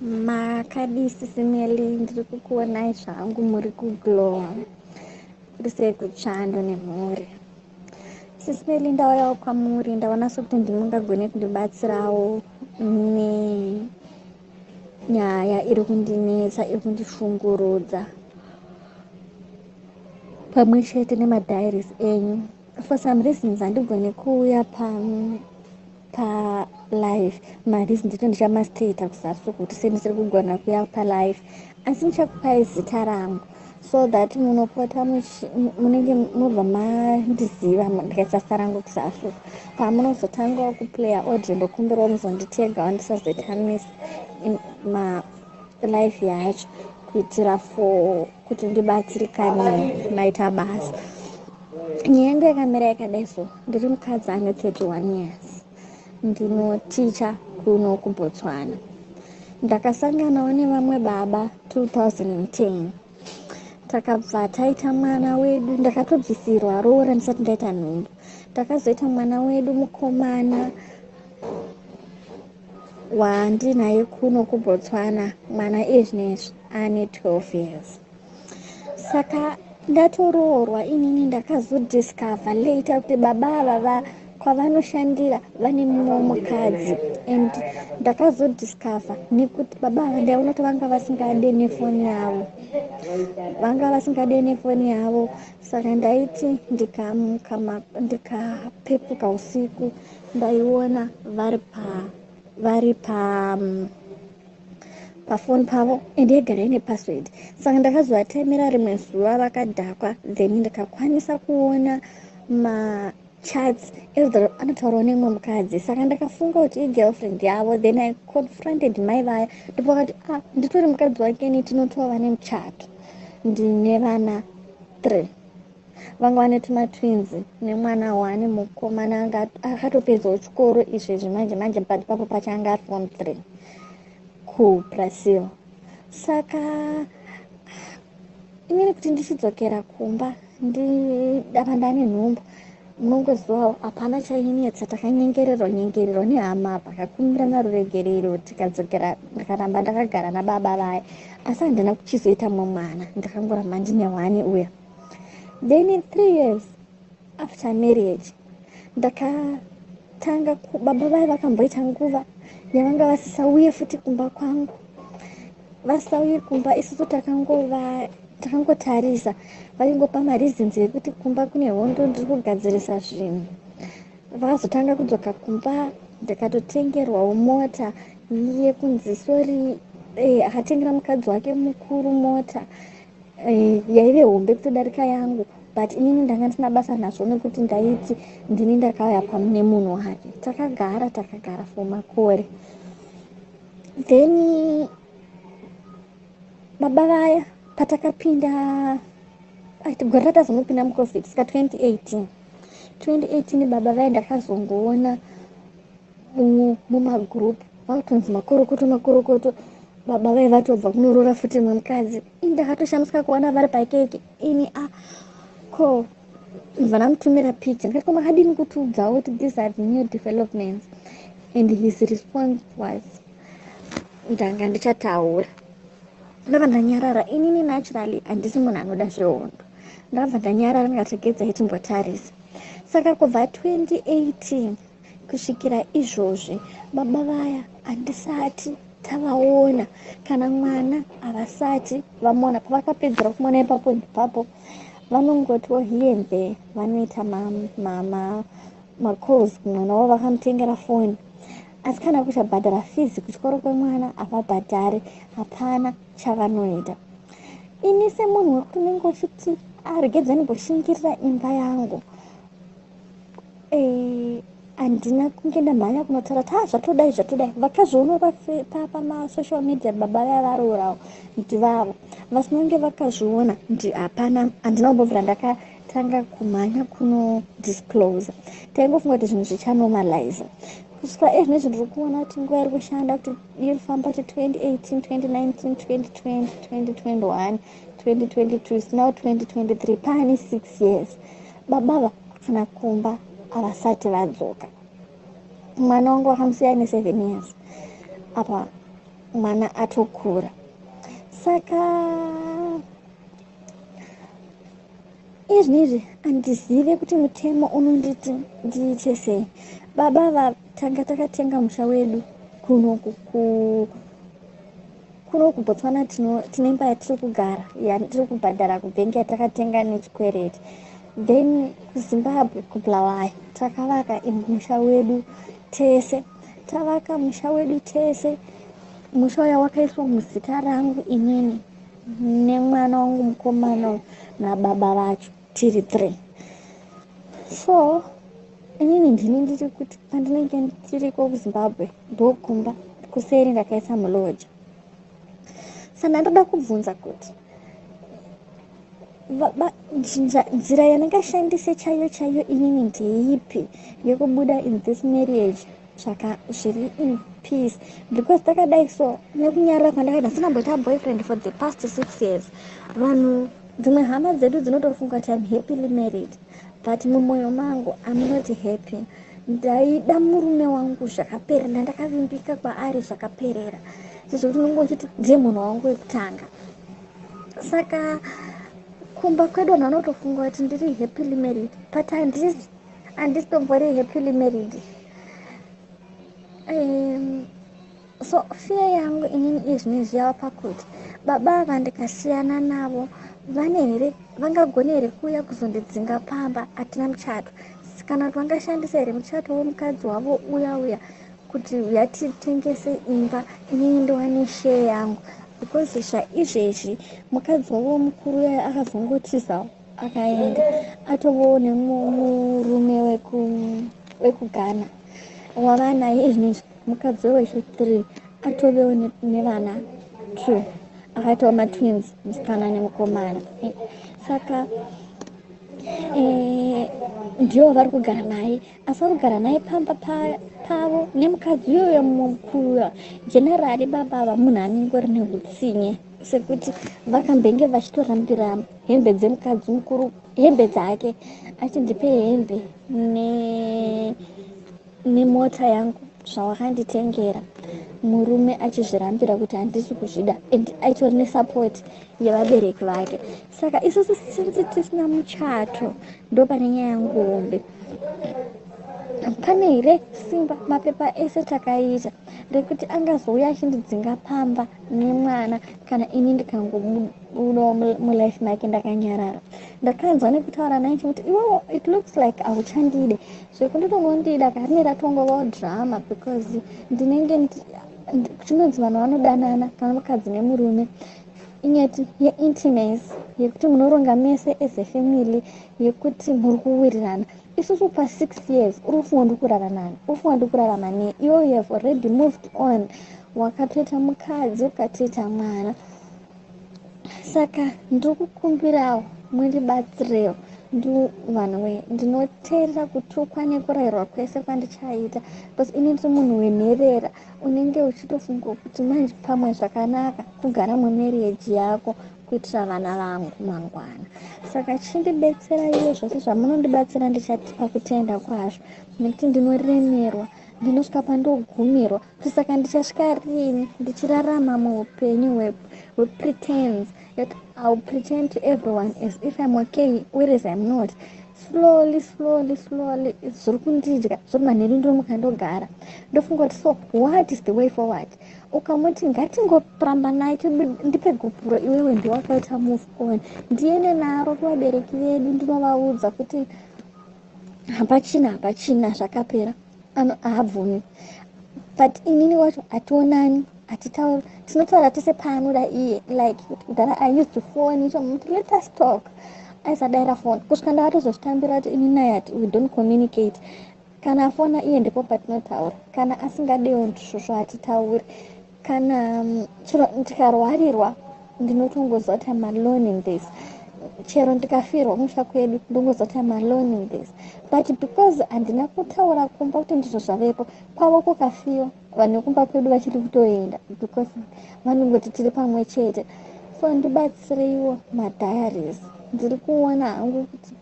Makadii Sisi Melly? Ndiri kukuonai zvangu muri kuglowa. Kuri sei kuchando nemhuri? Sisi Melly, ndauyawo kwamuri, ndaona sokuti ndimungagone kundibatsirawo nenyaya iri kundinetsa, iri kundishungurudza, pamwe chete nemadiaries enyu. For some reasons handigoni kuuya palive. Mareason ndito ndichamastata kuzasi kuti sei ndisiri kugona kuuya palive, asi ndichakupai zita rangu so that munopota munenge mobva mandiziva. Ndikaisa zita rangu kuzasi, pamunozotangawo kuplaya audio, ndokumbirawo muzonditegawo ndisazoita miss malive yacho, kuitira for kuti ndibatsirikane. Maita basa. Nyaya yangu yakamira yakadai so: ndiri mukadzi ane 31 years, ndinoticha kuno kuBotswana. Ndakasanganawo nevamwe baba 2010, takabva taita mwana wedu. Ndakatobvisirwa roora ndisati ndaita nhumbu. Takazoita mwana wedu mukomana wandinaye kuno kuBotswana. Mwana izvinezvi ane 12 years. Saka ndatoroorwa inini, ndakazodiscover later kuti baba ava kwavanoshandira vane mumwe mukadzi. And ndakazodiscover nekuti baba ava, ndaiona kuti vanga vasingade nefoni yavo, vanga vasingade nefoni yavo. Saka ndaiti ndikamuka, ndikapepuka usiku, ndaiona vari pafoni pavo, and yaigara ine password. Saka ndakazovatemera rimwe zuva vakadhakwa, then ndikakwanisa kuona machats either anotaurawo nemumwe mukadzi. Saka ndakafunga kuti igirlfriend yavo. Then I confronted mai vaya, ndopakati, "Ah, nditori mukadzi wake, ni tinotova nemuchato, ndine vana three." Vanga vane tumatwins nemwana one mukomana anga akatopedzawo chikoro izvezvi manje manje, but papo pacho anga ari form three kuBrazil. Saka inini kuti ndichidzokera kumba, ndava ndane nhumbu, munongozivawo, hapana chainetsa. Takanyengererwa nyengererwa nehama, vakakumbirana ruregerero, tikadzokera. Ndikaramba ndakagara nababa vaya, asi handina kuchizoita mumwe mwana, ndakangoramba ndine one uya. Then in 3 years after marriage, ndakatanga, baba vaya vakamboita nguva yavanga vasisauye futi kumba kwangu, vasisauye kumba. Isusu takangova takangotarisa, vaingopa mareasons ekuti kumba kune hondo, ndiri kugadzirisa zvinhu. Vakazotanga kudzoka kumba, ndikatotengerwawo mota yekunzi sorry. Akatengera mukadzi wake mukuru mota yaive hombe kutodarika yangu, but inini ndanga ndisina basa nazvo nekuti ndaiti ndini ndakauya pamune munhu wake. Takagara, takagara for makore. Then baba vaya, patakapinda gore ratazonopinda muCovid, saka 2018, 2018, baba vaya ndakazongoona mumagroup vakutonzi makorokoto, makorokoto, baba vai vatobva kunoroora futi mwe mukadzi. Ini ndakatoshamisika kuona vari pakeke. Ini a ko ndibva ndamutumira picture, ndikati, "Ko makadini kutiudzawo kuti these are the new developments?" And his response was, "Ndanga ndichataura." Ndabva ndanyarara. Inini naturally handisi munhu anoda zvehondo. Ndabva ndanyarara, ndikategedzai timbotarisa. Saka kubva 2018 kusvikira izvozvi, baba vaya handisati tavaona, kana mwana havasati vamuona. Pavakapedzera kumuona ipapo ndipapo vanongotiwo here and there vanoita macalls kumwana wavo, vakamutengera foni, asi kana kuchabhadhara fees kuchikoro kwemwana havabhadhari, hapana chavanoita. Ini semunhu wekuti unenge uchiti aregedza ndimboshingirira imba yangu, handina kunge ndamhanya kunotaura kuti ha, zvatodai, zvatodai. Vakazviona pamasocial media baba vaya varorawo ndivavo, vasina kunge vakazviona ndi hapana. Handina kumbobvira ndakatanga kumhanya kunodisclose. Taingofunga kuti zvinhu zvichanormalize. Kusvika ezvinezvi ndiri kuona kuti nguva iri kushanda, kuti iri kufamba, kuti 2018, 2019, 2020, 2021, 2022, is now 2023, paane 6 years. Babava kana kumba havasati vadzoka. Mwana wangu vakamusiya ane 7 years. Apa Mwana atokura. Saka izvinizvi handizive kuti mutemo unonditi ndiite sei. Baba vatanga takatenga musha wedu kunoku kuno kuBotswana. Tine imba yatiri kugara, yatiri kubhadhara kubhengi, yatakatenga nechikwereti. Then kuZimbabwe, kuBulawayo, takavaka musha wedu tese. Tavaka musha wedu tese. Musha uya wakaiswa muzita rangu inini nemwana wangu mukomana nababa vacho, tiri three. So inini ndini ndiri kuti pandinenge ndiriko kuZimbabwe, ndokumba kuseri ndakaisa muloja. Saka ndandoda kubvunza kuti nzira yandingashandise chaiyo chaiyo inini ndeipi yekubuda in this marriage zvaka zviri in peace? Because takadai so, nekunyarara kwandakaita, ndisina boyfriend for the past 6 years, vanhu, dzimwe hama dzedu dzinotofunga kuti I'm happily married, but mumwoyo mangu I'm not happy. Ndaida murume wangu zvakaperera, ndandakavimbika kwaari zvakaperera, sezvokuti unonge uchiti ndiye munhu wangu wekutanga. Saka kumba kwedu vanhu vanotofunga kuti ndiri happily married, but handisi, handisitombori happily married. So fear yangu inini izvinezvi yava pakuti baba ava ndikasiyana navo, vane here, vangagone here kuuya kuzondidzinga pamba? Hatina muchato. Kana kuti vangashandisa here muchato womukadzi wavo uya uya kuti yatitengese imba, inini ndiwane share yangu? Because zvaizvezvi mukadzi wavo mukuru uya akazongotiza akaenda, atovawo nemurume wekuGhana wava naye izvinezvi. Mukadzi wechi3 atovewo nevana two, akaitawo matwins, musikana nemukomana. Saka ndiwo vari kugara naye, asi vari kugara naye pamba pavo nemukadzi uyoyo mumwe mukuru. Generally, baba ava munhu anengori neutsinye, sekuti vakambenge vachitorambira hembe dzemukadzi mukuru, hembe dzake, achiti, "Ndipe hembe nemota yangu zvawakanditengera." Murume achizvirambira kuti handisi kuzvida, and aitori nesupport yevabereki vake. Saka isusu since tisina muchato, ndo pane nyaya yangu hombe. Pane here simba, mapepa ese takaita, rekuti angazouya achindidzinga pamba nemwana kana ini ndikangobudawo mulife make ndakanyarara? Ndakanzwa nekutaura naye chikuti, "Iwewo, it looks like hauchandide." Zvekunditi unondida karine ratongovawo drama, because ndinenge chinonzi vanhu vanodanana kana mukadzi nemurume inyaya yeintimacy, yekuti munoronga mese as a family, yekuti muri kuwirirana. Isusu pa6 years uri kufunga ndi kurara nani? Uri kufunga ndi kurarama nei? Iwe you have already moved on, wakatoita mukadzi, ukatoita mwana. Saka ndiri kukumbirawo mundibatsirewo. Vanhu we, ndinoteerera kutukwa nekurayirwa kwese kwandichaita, because ini ndiri munhu wenherera. Unenge uchitofunga kuti manje pamwe zvakanaka kugara mumarriage yako kuitira vana vangu mangwana. Saka chindibetseraiwo. Zvose zvamunondibatsira ndichatipa kutenda kwazvo, nekuti ndinoremerwa, ndinosvika pandogumirwa kuti saka ndichasvika rini ndichirarama muupenyu hwepretence that I'll pretend to everyone as if I'm okay, whereas I'm not. Slowly, slowly, slowly zviri kundidya. Zviri manheru, ndinomuka, ndogara, ndofunga kuti, so what is the way forward? Ukamuti ngatingoramba naye, ndipe gupuro, iwewe ndiwakaita move on, ndiende naro kuvabereki vedu, ndinovaudza kuti hapachina, hapachina, zvakapera, haabvumi. But inini wacho hationani, hatitauri. Tinotaura tese paanoda iye. Like kudhara I used to phone ichomuti, "Let us talk." Aisadaira phone kusvika ndaatozozvitambira kuti ini naye we don't communicate. Kana afona iye, ndipo patinotaura. Kana asingadewo, ndizvozvo, hatitauri. Kana chero ndikarwarirwa, ndinotongoziva kuti I'm alone in this. Chero ndikafirwa kumusha kwedu, ndongoziva kuti I'm alone in this. But because handina kutaura kumba kuti ndizvo zvavepo, kwavo kukafiwa, vanhu vekumba kwedu vachiri kutoenda, because vanongoti tiri pamwe chete. So ndibatsireiwo, madiaries. Ndiri kuona hangu kuti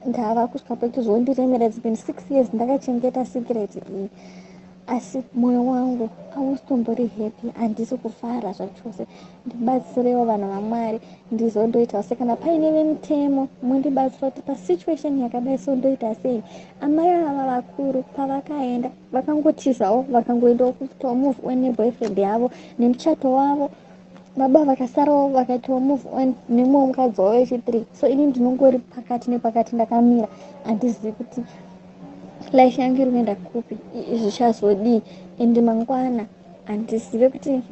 ndava kusvika pekuti zvondiremera. It's been 6 years ndakachengeta secret iyi. Asi mwoyo wangu hausitombori happy, handisi kufara zvachose. Ndibatsirewo, vanhu vaMwari, ndizondoitawo sei? Kana paine vemutemo, mundibatsira kuti pasituation yakadai so ndoita sei? Amai ava vakuru pavakaenda, vakangotizawo, vakangoendawo kuitawo move on neboyfriend yavo nemuchato wavo. Baba vakasarawo, vakaitawo move on nemumwe mukadzi wavo wechi3. So ini ndinongori pakati nepakati, ndakamira, handizivi kuti life yangu iri kuenda kupi, zvichazodii. Ende mangwana handizive kuti in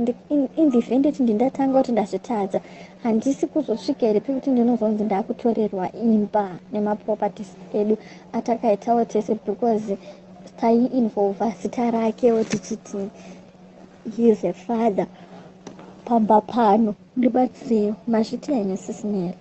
the event kuti ndindatanga kuti ndazvitadza, handisi kuzosvika here pekuti ndinozonzi ndakutorerwa imba nemaproperties edu atakaitawo tese, because taiinvolva zita rakewo tichiti he is a father pamba pano. Ndibatsirewo. Mazviti henyu, Sis Melly.